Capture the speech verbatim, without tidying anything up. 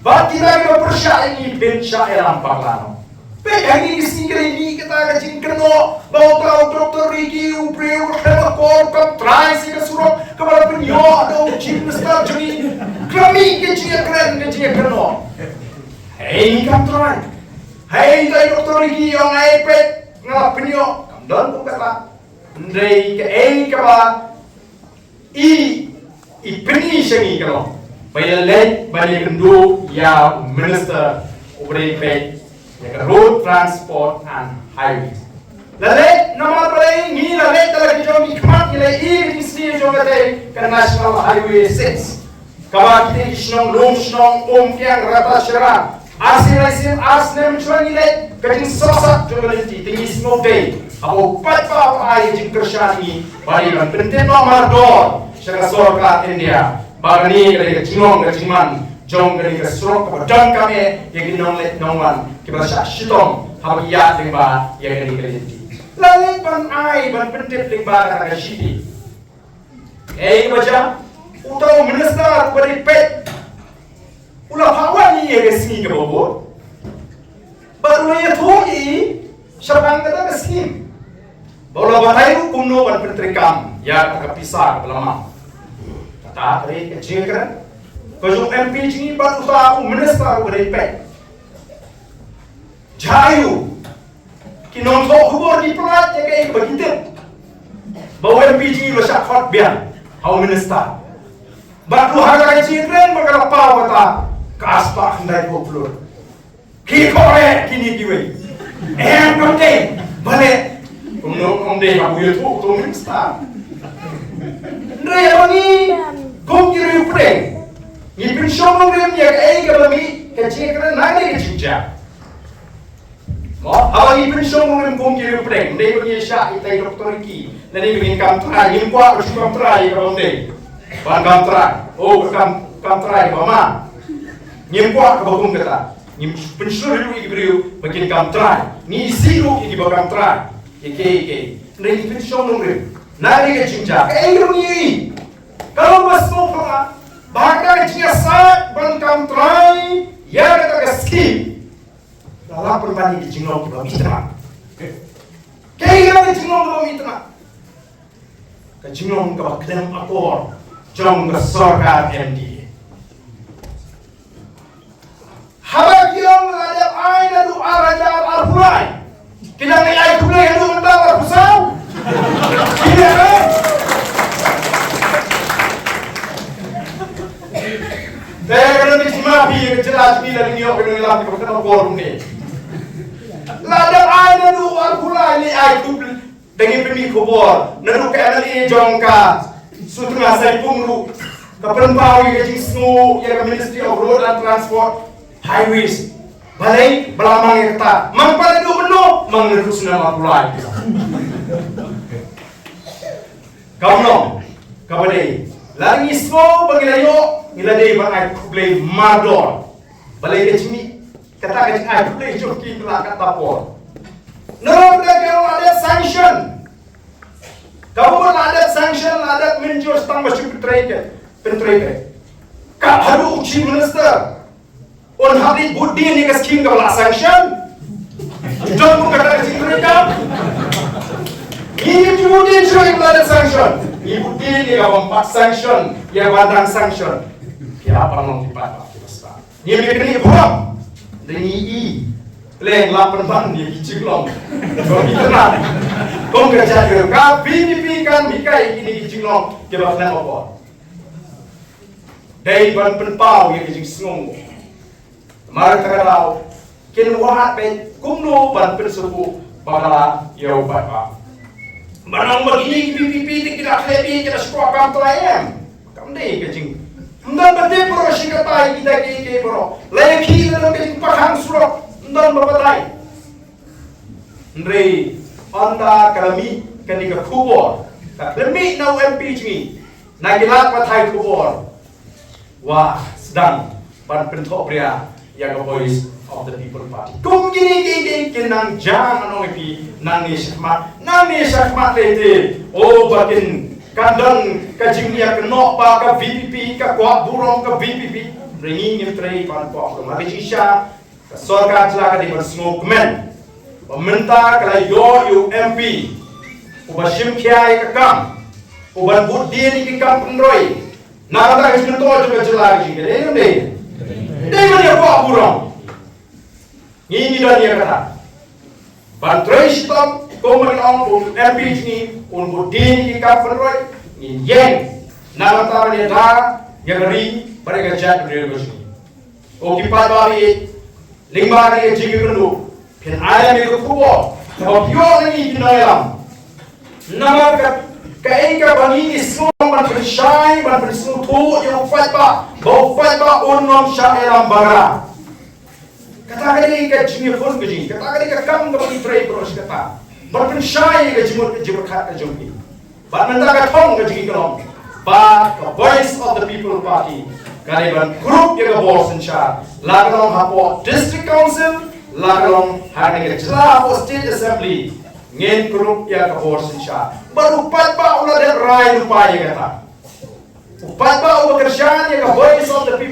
Bad kita kiba pyrshah ïa ngi phin shah ïalam bakla noh. Peit hangne ki sngi ka dei kata ka jingkynnoh ba uta u Doctor Ricky u briew ka khlem akor, kam trai sha ka surok kaba la pynïoh da u Chief Minister jong ngi. Khlem mih ka jingïakren ka jingïakynnoh. Hei, ngi kam trai. Hei, uta u Doctor Ricky ong ai peit nga la pynïoh. Kam don kum kata. Hynrei kaei kaba i, i pyni sha ngi ka long ba i la leit ban ïakynduh ïa u minister uba dei peit ïa ka Road Transport and Highways. La leit namar balei? Ngi la leit da la ki jong ngi khmat, ngi la ïohi ïa ka jingsniew jong katei ka National Highway six. Kaba kitei ki shnong lum shnong, Umkiang, Ratacherra, ar sien lai sien, ar snem shuwa ngi leit, ka jingsohsat jong ka lynti, te ngi sngewdei haba u paidbah u ai jingkyrshan ïa ngi ba dei ban pyntip noh mardor sha ka sorkar India ba kane ka dei ka jinglong ka jingman jong kane ka surok kaba donkam eh ïa ki nongleit nongwan kiba shah shitom haba ki ïaid lyngba ïa kane ka lynti. La leit ban ai ban pyntip lyngba kata ka shithi. Ei, ba jia, uta u minister uba dei peit u la phah wan ïa ka sngi kaba bud bad u la ïathuh ïa i shaphang kata ka skim. Ba u la batai ruh kumno ban pyntreikam ïa kata ka pisa kaba la mang. Kata ka dei ka jingkren ka jong u M P jong ngi bad uta u minister uba dei peit. Jia aiu? Ki nongthoh khubor ki pynlait ïa kaei kaba ki tip ba u M P jong ngi u la shah khot biang ha u minister. Bad ruh ha kata ka jingkren ba ka la paw kata ka spah khyndai phew klur. Ki khot eh kine kiwei. Em, kam dei. Balei? Kumno kam dei ba u ïathuh uta u minister? Hynrei haba ngi kum ki riewpdeng ngi pynshong nongrim ïa kaei kaba mih, ka jingkren na kane ka jingjia. Mo, haba ngi pynshong nongrim kum ki riewpdeng, ym dei ba ngi shah ïa i Doctor Ricky, lane ba ngin kam trai, ngim kwah ba shu kam trai, kaba ym dei ban kam trai. Oh, ka kam, kam trai ba ma. Ngim kwah kaba kum kata. Ngim pynshlur ruh ïa ki briew ba kin kam trai. Ngi isih ruh ïa kiba kam trai. Ïa kiei kiei. Hynrei ngi pynshong nongrim na kane ka jingjia. Kaei ruh ngi ïohi, ka long ba sngewphylla ba ha kata ka jingïasaid ban kam trai ïa kata ka skim, la lap pynban ïa ki jinglong kiba mih tynat. Kaei kata ka jinglong kaba mih tynat? Ka jinglong kaba khlem akor jong ka sorkar M D A. Haba ki ong la dep ai naduh ar hajar arphew lai, ki dang ai khublei haduh mynta arphew saw. Ki dep ai. Te ka dang di jingma phi ka jylla jong ngi la dang ïoh ka dang ïalam kiba khlem akor kumne. La dep ai naduh arphew lai, ngi ai khublei. Dang ïa pynmih khubor naduh ka M L A jong ka Sutnga Saipung ruh ka pynpaw ïa ka jingsngew ïa ka Ministry of Road and Transport, Highways. Balei ba la mang ïa kata? Mang pat naduh mynno? Mang naduh snem arphew lai. Kam long kaba dei. La ngi sngew ba ngi la ïoh, ngi la dei ban ai khublei mardor. Balei ka jingmih kata ka jingai khublei jong ki la kata por? Nalor kata ka la dep sanction. Ka bun la dep sanction, la dep mynjur, tang ba shu pyntrei ka, pyntrei ka. Ka haduh u Chief Minister un hap leit bud dien ïa ka skim kaba la sanction. Jong ka kata ka jingtrei ka. Ngi ngi bud dien shuh ïa kaba la dep sanction. Ngi bud dien ïa kaba ym pat sanction, ïa kaba dang sanction. Ki hap ban long ki paidbah kiba stad. Ngim ïa kane ka burom. Te ngi i leng la pynban ïa ki jinglong. Kum ki tnat, kum ka jait ka, ka V P P kan hikai ïa kine ki jinglong kiba khlem akor. Dei ban pynpaw ïa ka jingsngew. Namar kata ka daw kin wad beit kumno ban pynsngewthuh bakla ïa u paidbah. Ban ong ba kine ki V P P te ki la khlem, ki la shu kwah kam trai, em. Kam dei ka jing. Ym don ba tip baroh shi katta ïa kita kiei kiei baroh. La ïa ki la don ka jingpyrshang surok, ym don ba batai. Hynrei hynda ka la mih kane ka khubor, ka la mih na u M P jong ngi, na ki lad pathai khubor, wa sdang ban pynthohbria ïa ka Voice of the People Party. Kum kine kiei kiei kin nang jia, ngan ong ïa phi, nangne shakhmat, nangne shakhmat lei te. O ba kin, kan don ka jingïakynnoh ba ka V P P, ka kwah burom ka V P P. Hynrei ngi ngim trei ban pok. Ka ma ka jingshisha ka sorkar jylla ka dei ban sngewkmen ba mynta ka la ïoh ïa u M P uba shim khia ïa ka kam, uban bud dien ïa ki kam pynroi. Na kata ka jingmyntoi jong ka jylla ka jong ngi, ka dei ne em dei? Dei ban ïa pok burom. Ngi ngi don ïa kata ban trei shitom kum ban ong u M P jong ngi un bud dien ïa ki kam pynroi. Ngin ïeng na ka bynta ban ïada ïa ka ri bad ïa ka jaitbynriew ka jong ngi. Ko ki paidbah ba ïeit, lyngba kane ka jingïakynduh phin ai ïa ka khubor kaba pure na ngi ki nongïalam. Namar ka kaei kaba ngi sngew ban pynshai ban pynsngewthuh ïa u paidbah ba u paidbah un nym shah ïalam bakla. Kata ka dei ka jingïakhun ka jong ngi, kata ka dei ka kam kaba ngi trei baroh shi katta. Ban pynshai ïa ka jingmut ka jingpyrkhat ka jong ngi. Bad mynta ka thong ka jong ngi ka long ba ka Voice of the People Party ka dei ban kurup ïa ka bor synshar, la ka long hapoh District Council, la ka long ha kane ka jylla hapoh State Assembly. Ngin kurup ïa ka bor synshar. Bad u paidbah u la dep rai lypa ïa kata. U paidbah uba kyrshan ïa ka Voice of the People